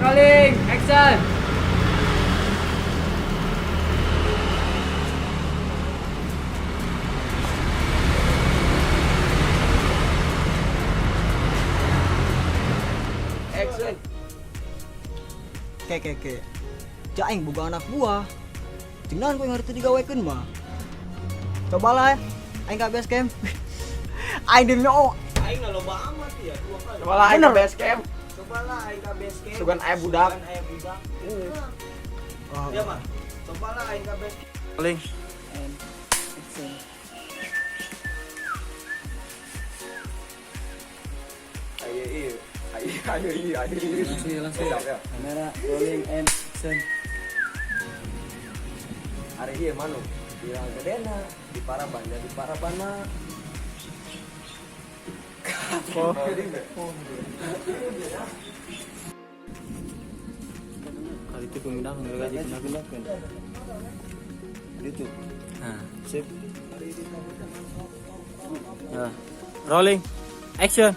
Rolling, action. Action. Ke ke ke. Cak aing boga anak buah. Cenah ku yang harus digawekeun mah. Cobalah ya. Aing ka base camp. Aing di oh. Aing loba amat ya dua kali. Cobalah aing ke base camp. Cobalah aing ka base camp. Sugan aya budak. Sugan aya budak. Oh. Ya mah. Cobalah aing ka base camp. Rolling. And action. Ayo iya. Ayo ayo iya ayo iya. Langsung ya, langsung. Siap, ya. Kamera rolling and action. Hari ieu manu. Viral gedena di Paraban ya di Paraban mah. Oh. Kali itu pindah gaji pindah. Itu. Nah, sip. Nah, rolling, action.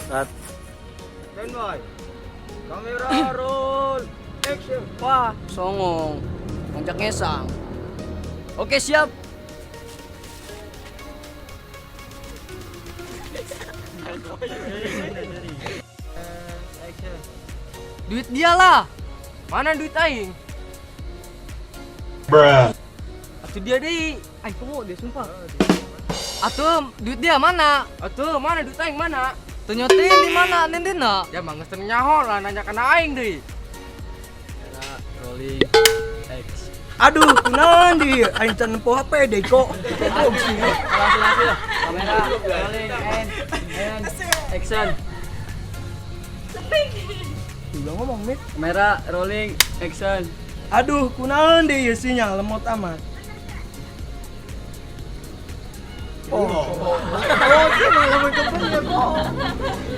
Cut. Standby. Kamera roll. Action. Wah, songong. Ngajak ngesang. Oke, siap. Duit dia lah. Mana duit aing? Bruh. Atuh dia deh. Aing poho dia sumpah. Atuh duit dia mana? Atuh mana duit aing mana? Tuh nyotin di mana nendena? Ya mah geus teu nyaho lah nanya kana aing deui. Rolling X. Aduh, kunaon di aing can nempo HP deh kok. Langsung langsung ya. Kamera rolling and action. Udah ngomong, Mit. Kamera rolling action. Aduh, kunaon di ieu sinyal lemot amat. Oh. Oh, sih malah mau kebel ya, kok.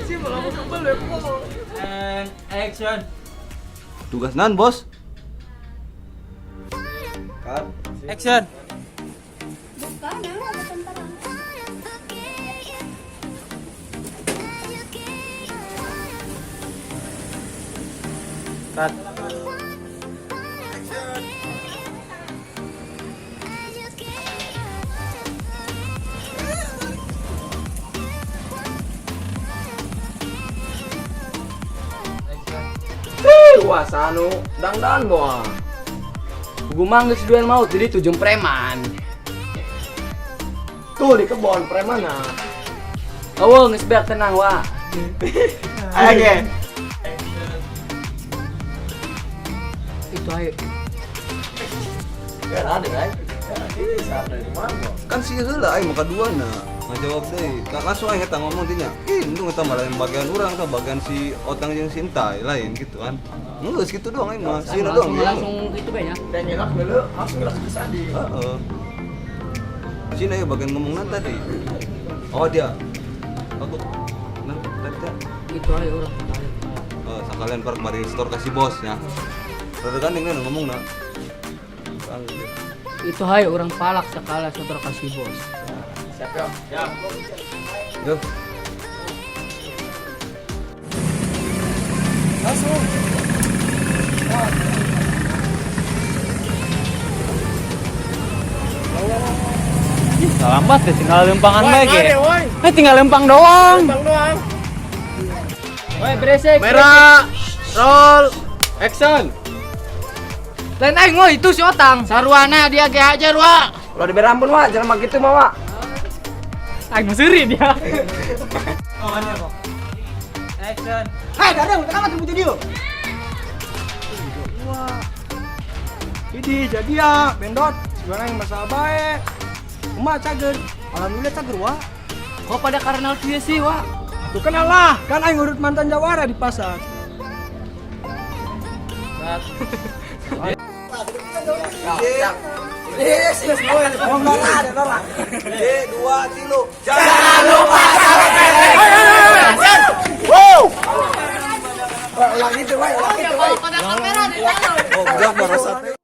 Sih malah mau kebel ya, kok. And action. Tugas nan, Bos? Cut. Action. Bukan, ada tentara. Cut. Wah, sanu dangdan moal. Gua geus duel maut jadi tujuh preman. Tuh di kebon premana. Oh, geus beak tenang, wa. Ayo ge. Itu ayo. Ya ada kan? Bisa dari mana? Kan sih heula aing mah kaduana. Ngajawab deui. Tak langsung aing eta ngomong teh nya. Ih, untung eta mah lain bagian urang tah bagian si Otang jeung si Entai lain gitu kan. Geus gitu doang aing mah. Sieuna doang. Langsung itu kayaknya. Dan nyelak dulu, langsung nyelak ke Sandi. Heeh. Sini ya bagian ngomongna tadi. Oh dia. Aku nah tadi teh. Itu ayo urang. Oh, sekalian par kemarin store kasih bos ya. Rada gandeng kan ngomongna. Bang, gitu. Itu hayo orang palak sekala saudara kasih bos. Siap ya. Siap. Yo. Langsung. Lambat deh, tinggal lempangan lagi. Eh, tinggal lempang doang. Woi, beresek. Merah, roll, action. Lain aing woi, itu si Otang. Sarwana dia ge aja, wa. Kalau diberi ampun, Wak, jangan mak gitu mah, Wak. Aing mesuri dia. Action. Hei, dadang, tekan mati dia. Wah. Ini jadi ya, bendot. Sebenarnya yang masalah baik. Emak cager. Alhamdulillah cager, wa. Kok pada karena dia sih, wa? Tuh kenal lah, kan aing urut mantan jawara di pasar. Dua, tilu. Ulah gitu, we. Ulah gitu, we. Pada kamera di Oh, budak marasa teh.